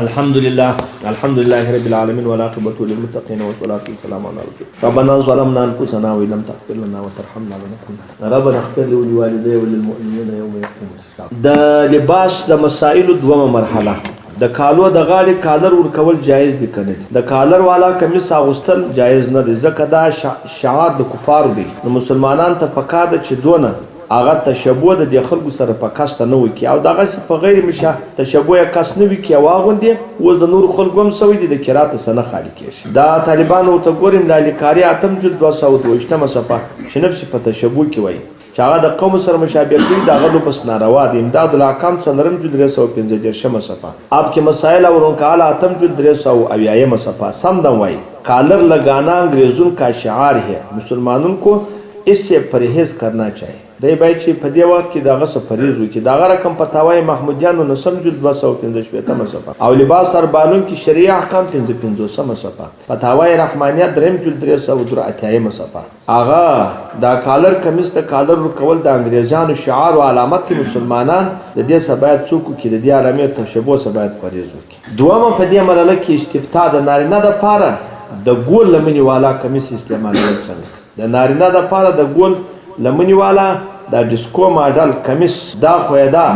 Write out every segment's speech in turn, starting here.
الحمد لله، الحمد لله رب العالمين، والعاقبة للمتقين، والصلاة والسلام على رسول. ربنا ظلمنا أنفسنا وإن لم تغفر لنا وترحمنا لنكونن. ربنا اغفر لي ولوالدي وللمؤمنين يوم يقوم الحساب. د لباس د مسائلو دومه مرحله، د کالو د غاړې کالر ورکول جایز دي کنه دي؟ د کالر والا کمیس اغوستل جایز نه دی، ځکه دا شعار د کفارو دی. نو مسلمانان ته پکار ده چې دونه هغه تشبه د دې خلکو سره په قصد نه وکړي، او دغسې په غیر مشا تشبه یې قصد نه وکړي او واغوندي. اوس د نورو خلکو هم سوی دي، د کراته څه نه خالي کېږي. دا طالبانو ورته ګوري، ملالي کاري اتم جلد 222مه صفحه، چې نفس په تشبه کې وایي چې هغه د قوم سره مشابه کوي، د هغه لبس ناروا دی. امداد الاحکام څلورم جلد 335مه صفحه، آپ کې مسائل اور ان کا حل اتم جلد 370مه صفحه، سم دم وایي: کالر لگانا انگریزوں کا شعار ہے، مسلمانوں کو اس سے پرهیز کرنا چاہیے. دی باید چې په دې وخت کې دغه څه پرهیز وکړي. دغه رقم فتاوی محمودیه نولسم جلد 265مه صفحه، او لباس اربالون کې شریع احکام 55مه صفحه، فتاوی رحمانیه دریم جلد 383مه صفحه، هغه دا کالر کمیس د کالر ورکول د انګریزانو شعار او علامت دی. مسلمانان د دې څه باید څوک وکړي، د دې علامې تشبه څه باید پرهیز وکړي. دومه په دې مرحله کې استفتاء، د نارینه دپاره د ګول لمنې والا کمیس استعمالول څنګه؟ د نارینه دپاره د ګول لمنې والا دا ډیسکو ماډل کمیس، دا خو یې دا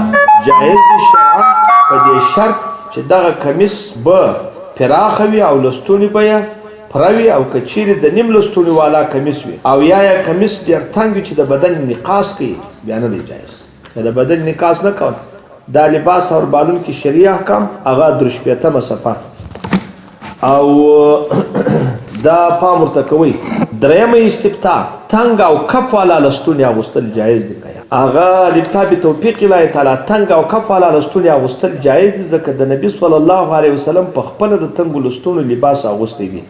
جایز دی شرعاً، په دې شرط چې دغه کمیس به پراخه وي او لستوڼي به یې پوره وي. او که چیرې د نیم لستوڼي والا کمیس وي او یا یې کمیس ډېر تنګ وي چې د بدن انعکاس کوي، بیا نه دی جایز. که د بدن انعکاس نه کوي. دا لباس اور بالون کې شریع احکام هغه 63مه صفحه، او دا پام ورته کوئ. درېیمه استفتاء، تنګ او کپ والا لستوڼي اغوستل جایز دي که؟ هغه الافتاء بتوفیق الله تعالی، تنګ او کپ والا لستوڼي اغوستل جایز دي، ځکه د نبي صلی الله علیه وسلم په خپله د تنګو لستوڼو لباس اغوستی دی،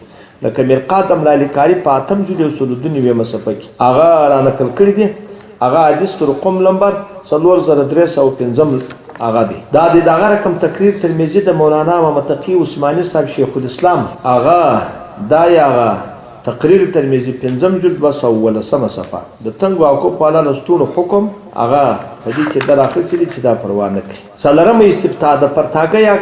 لکه مرقات ملالي کاري په اتم جلد 192مه صفحه کې هغه را نقل کړي دي. هغه حدیث رقم لمبر 4305 هغه دی. دا د دغه رقم تقریر ترمذي د مولانا محمد تقي عثماني صاحب شیخ الاسلام، هغه دا یې هغه تقریر ترمذي پنځم جلد 217مه صفحه، د تنګو او کپ والا لستوڼو حکم هغه په دې کې در اخیستي دي چې دا پروا نه کوي. څلورمه استفتاء، د پرتاګه یا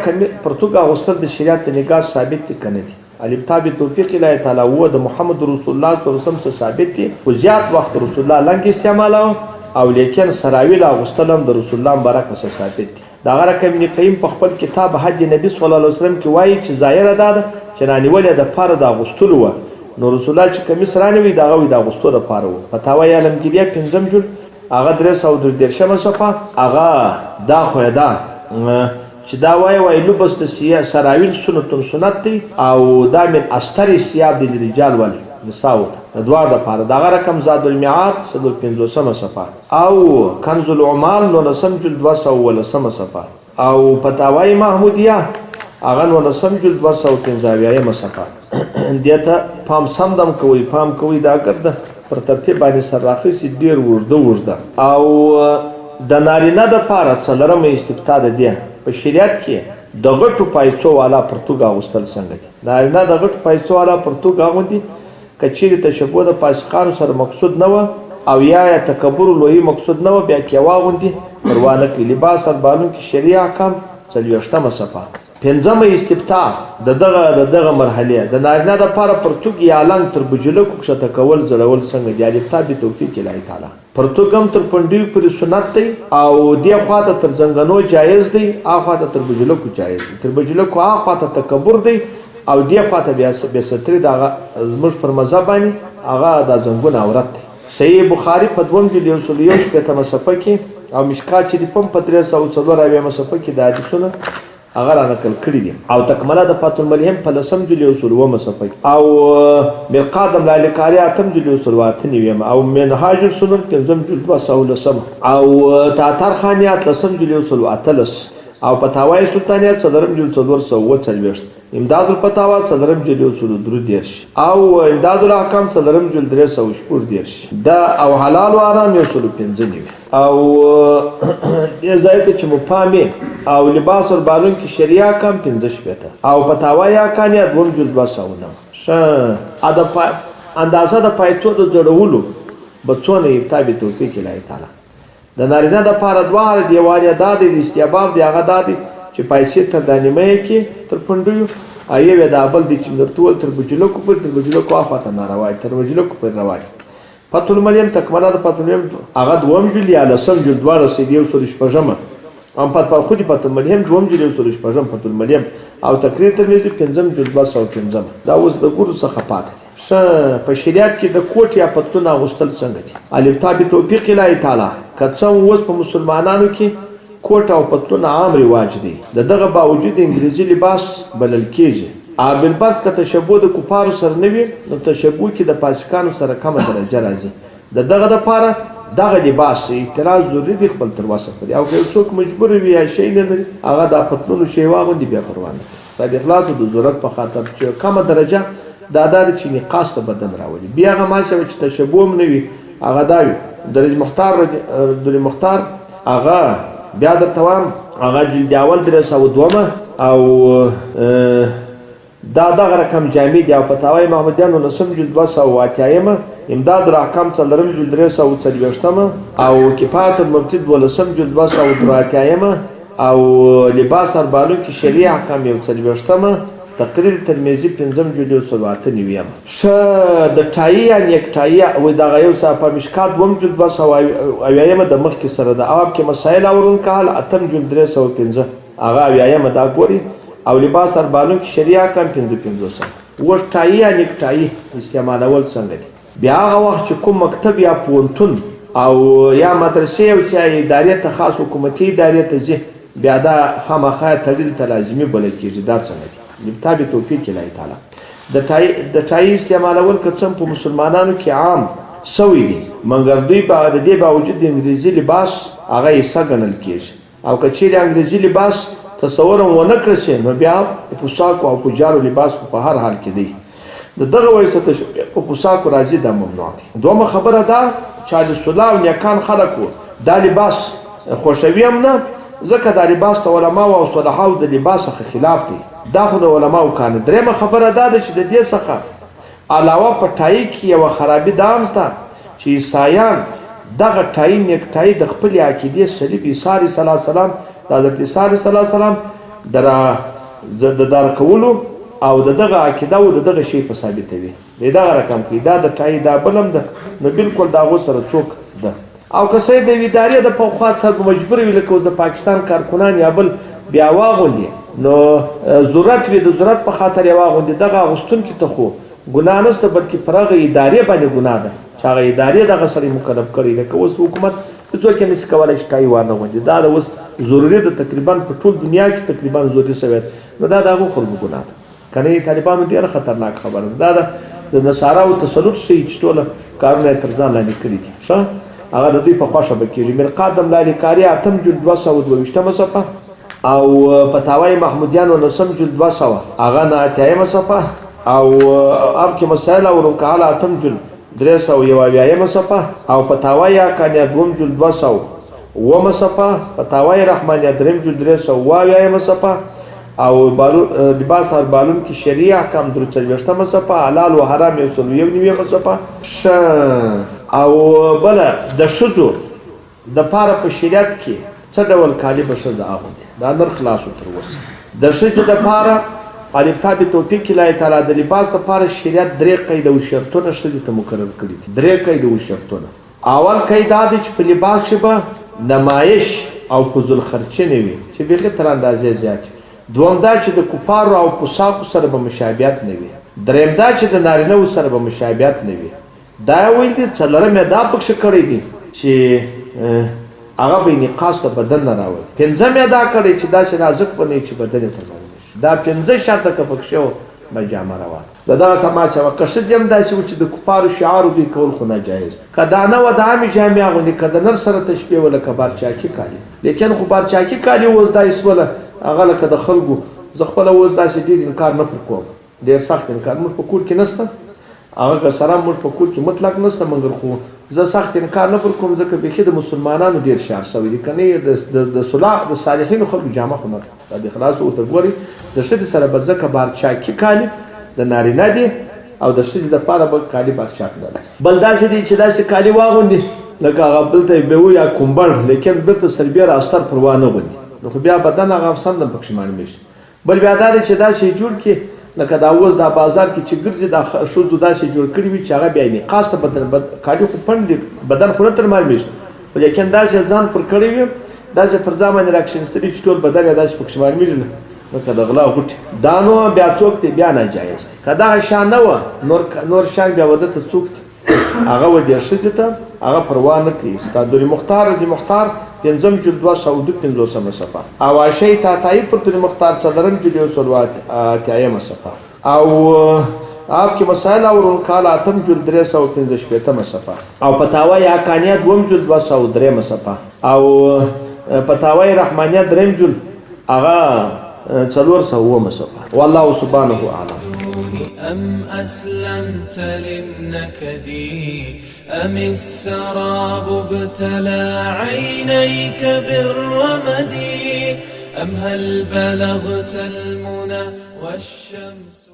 پرتوګ اغوستل د شریعت د نګاه ثابت دي که نه دي؟ الافتاء بتوفیق الله تعالی، و د محمد رسول الله صلی الله علیه وسلم څخه ثابت دي، خو زیات وخت رسول الله لنګ استعمالاوه، او لیکن سراویل اغوستل هم د رسول الله مبارک څخه ثابت دي. دغه رقم ابن قیم په خپل کتاب حج نبی صلی الله علیه وسلم کې وایي چې ظاهره دا ده چې رانیولې د پاره د اغوستلو وه، نو رسول الله چې کمیس رانیوي، د هغه وایي د اغوستو دپاره وو. فتاوی عالمګیریه پنځم جلد هغه 333مه صفحه، هغه دا خو یې دا چې دا وایي، وایي لبس د سراویل سنتون سنت دی، او دا من استر ثیاب دی لرجال ول نساو ته، د دواړو دپاره. دغه رقم زاد المعاد 150مه صفحه، او کنز العمال نولسم جلد 217مه صفحه، او فتاوی محمودیه هغه نولسم جلد 275مه صفحه. دې ته پام سم دم کوئ، پام کوئ. دا ګرده پر ترتیب باندې سر راخیستي، ډېر اوږده اوږده. او د نارینه دپاره څلورمه استفتاء، د دې په شریعت کې د غټو پایڅو والا پرتوګ اغوستل څنګه دي؟ نارینه د غټو پایڅو والا پرتوګ اغوندي، که چیرې تشبه د فاسقانو سره مقصود نه وه او یا یې تکبر لویي مقصود نه وه، بیا کې واغوندي، پروا نه کوي. لباس اربالون کې شریع احکام 40مه صفحه. پنځمه استفتاء، د دغه مرحلې د نارینه دپاره پرتوګ یا لنګ تر بجلکو کښته کول ځړول څنګه دي؟ الافتاء بتوفیق الله تعالی، پرتوګ هم تر پنډیو پورې سنت دی، او دې خواته تر ځنګنو جایز دی، اخواته تر بجلکو جایز دی. تر بجلکو اخواته تکبر دی، او دې خواته بیا بې سترې د هغه زموږ پر مذهب باندې هغه دا زنګون عورت دی. صحیح بخاري په دوم جلد 161مه صفحه کې، او مشکات شریف هم په 374مه صفحه کې د حدیثونه هغه را نقل کړي دي، او تکمله د فتح الملهم په لسم جلد 107مه صفحه کې، او مرقات د ملالي قاري اتم جلد 198مه، او منهاج السنن پنځم جلد 210مه، او تاتار خاني اتلسم جلد 118، او فتاوی سلطانیه څلورم جلد 447، امداد الفتاوا څلورم جلد 133، او امداد الاحکام څلورم جلد 336 دا، او حلال و حرام 195. او دې ځای ته چې مو پام یې، او لباس اربالون کې شریع احکام 65، او فتاوی حقانیه دوم جلد 209. ښه، د اندازه د پایڅو د جوړولو به څونه؟ افتاء بتوفیق الله تعالی، د نارینه د پاره دواړه دیوال دا دی، د استحباب دی، هغه دا دی. چې پایڅې تر دا نیمه یې کې تر پنډیو او یو یې دا بل دی چې درته وویل تر بجلکو پورې، تر بجلکو اخوا ته ناروا دي، تر بجلکو پورې روا دي. فتح المریم تکمله د فتح المریم هغه دوم جلد یا لسم جلد دواړه سید 106 هم فتح خو دي فتح المریم دوم جلد 106 فتح المریم او تقریر ترمذي پنځم جلد 205. دا اوس د ګورو څخه پاتې دی. ښه، په شریعت کې د کوټ یا پتلون اغوستل څنګه دي؟ الف تا بتوفیق الله تعالی، که څه هم اوس په مسلمانانو کې کوټ او پتلون عام رواج دی، د دغه باوجود انګریزي لباس بلل کیږي او بالفرض که تشبه د کفارو سره نه وي نو تشبه کې د فاسقانو سره کمه درجه راځي. د دغه دپاره دغه لباس اعتراض ضروري دی خپل تر وسه پورې، او که یو څوک مجبور وي یا شی نه لري هغه دا پتلونو شی واغوندي بیا پروا نه کوي. صاحب اخلاص د ضرورت په خاطر چې کمه درجه دا دا ده چې نقاص د بدن راولي، بیا هغه ما سوه چې تشبه هم نه وي هغه دا وي. درج مختار در مختار هغه بیا درته وایم هغه جلد اول 302 او دا دغه رقم جامې دي. او فتاوی محمدیان 19 جلد 280، امداد الاحکام 4 جلد 340 او کفایت المفتي 12 جلد 283 او لباس اربانو کې شریع احکام 41، تقریر ترمذي 5 جلد 198. ښه، د ټایي یا نیکټایي وایي دغه یو صفحه مشکات 2 جلد 270 د مخکې سره ده، او کې مسایل اورون کال 8 جلد 305 هغه 70 دا ګوري. او لباس اربانو کې شریع احکام 55. اوس ټایي یا نیکټایي استعمالول څنګه دي؟ بیا هغه وخت چې کوم مکتب یا پوهنتون او یا مدرسې او چې ادارې ته خاص حکومتي ادارې ته ځي بیا دا خامخا تړل ته لازمي بلل کېږي. دا څنګه دي؟ لبتاب توفیق الله تعالی د ټایي استعمالول که څه په مسلمانانو کې عام سوی دی، مګر دوی د دې باوجود د انګریزي لباس هغه حصه ګڼل کېږي. او که چیرې انګریزي لباس تصور هم ونه کړل شي نو بیا په پوساکو او فجارو لباس خو په هر حال کې دی. د دغه وجې څخه په پوساکو راځي، دا ممنوع دی. دومه خبره دا چې د صلاح او نیکان خلک وو دا لباس خوښوي هم نه، ځکه دا لباس د علماو او صلحاو د لباس څخه خلاف دی، دا خو د علماو کار نه. درېیمه خبره دا ده چې د دې څخه علاوه په ټایي کې یوه خرابي دا هم شته چې عیسایان دغه ټایي نیکټایي د خپلې عقیدې صلیب عیسی علیه السلام د حضرت عیسی علیه السلام د دار کولو او د دغه عقیده او د دغه شی په ثابتوي دی، دغه رقم کوي. دا د ټایي دا بل هم ده، نو بالکل د هغو سره څوک ده. او که څه د ادارې د پخوا څخه مجبور وي لکه اوس د پاکستان کارکنان یا بل بیا واغوندي نو ضرورت وي، د ضرورت په خاطر یې واغوندي، دغه اغوستونکي ته خو ګناه نشته، بلکې پر هغه ادارې باندې ګناه ده چې هغه ادارې دغه سړی مکلف کړی. لکه اوس حکومت هېڅوک یې نشي کولی چې ټایي وانه غوندي، دا د اوس ضروري ده، تقریبا په ټول دنیا کې تقریبا ضروري شوی، نو دا د هغو خلکو ګناه ده. که نه طالبانو ډېره خطرناکه خبره ده، دا د نصاراو تسلط ښیي چې ټوله کارونه یې تر ځان لاندې کړي دي. ښه، هغه د دوی په خوښه به کېږي. مرقات د ملا علي قاري 8 جلد 222 صفحه او فتاوی محمودیان 19 جلد 200 هغه 89 صفحه او اب کې مسایل او رکعال 8 جلد 371 صفحه او فتاوی حقانیه 2 جلد 207 صفحه، فتاوی رحمانیه 3 جلد 378 صفحه او لباس اربالون کې شریع احکام 43 صفحه، حلال و حرام 191 صفحه. ښه، او بله د ښځو دپاره په شریعت کې څه ډول کالي به ښځه اغوندي؟ دا نر خلاص تر اوسه. د ښځې دپاره الف توفیق الله تعالی د لباس دپاره شریعت 3 قید او شرطونه ښځې ته مقرر کړي دي. 3 قید او شرطونه. اول قید دا دی چې په لباس کې به نمایش او فضول خرچي نه وي چې بیخي تر اندازې زیات وي. دوم دا چې د کفارو او فساقو سره به مشابهت نه وي. دریم دا چې د نارینه سره به مشابهت نه وي. دا یې ویل دي. څلورم یې دا پکښې کړی دی چې هغه به انعکاس د بدن نه راولي. پنځم یې دا کړی چې داسې نازک به نه وي چې بدن یې تر معلوم شي. دا 5 شرطه که پکښې وو به جامه روانه. د دغه سما سوا که ښځې هم داسې وو چې د کفارو شعارو دوی کول خو ناجایز، که دا نه وه د عامې جامې اغوندي، که د نر سره تشبیه وه لکه بارچاکي کالي، لیکن خو بارچاکي کالي اوس داسې سوله هغه لکه د خلکو. زه خپله اوس داسې ډېر انکار نه پر کوم، ډېر سخت انکار موږ په کور کې نشته، هغه که سره موږ په کور کې مطلق نشته، مګر خو زه سخت انکار نه پر کوم، ځکه بیخي د مسلمانانو ډېر شعار شوی دی، که نه د صلاح د صالحینو خلکو جامه خو نه ده. دا بې خلاص ورته ګورئ د ښځې سره به ځکه بارچاکي کالي د نارینه دي او د ښځې دپاره به کالي بارچاک نه ده. بل داسې دی چې داسې کالي واغوندي لکه هغه بل ته یې به وو یا کومبړ، لیکن بیرته سربېره استر پر وانه غوندي. نو خو بیا بدن هغه سم نه پکښې معلومېږي. بل بیا دا دی چې داسې جوړ کړي لکه دا اوس دا بازار کې چې ګرځي دا ښځو داسې جوړ کړي وي چې هغه بیا نقاس ته بدن کالي خو پنډ دي، بدن خو نه تر معلومېږي، خو لیکن داسې ځان پر کړی وي، داسې پر ځان باندې راکښېنستلي چې ټول بدن یې داسې پکښې معلومېږي لکه د غلا غوټې. دا نو بیا څوک دی؟ بیا ناجایز دی. که دغه شان نه وه نور شان بیا وده ته څوک دی؟ هغه و دې ښځې ته هغه پروا نه کوي. ستا در مختار د مختار پنځم جلد 252 صفحه، او عاشی تاتایی پر در مختار څلورم جلد 180 صفحه، او آپ کې مسائل اور کال اتم جلد 365 صفحه، او فتاوی حقانیه دوم جلد 203 صفحه، او فتاوی رحمانیه دریم جلد هغه 407 صفحه. والله سبحانه اعلم. أم أسلمت للنكد أم السراب ابتلى عينيك بالرمد أم هل بلغت المنى والشمس.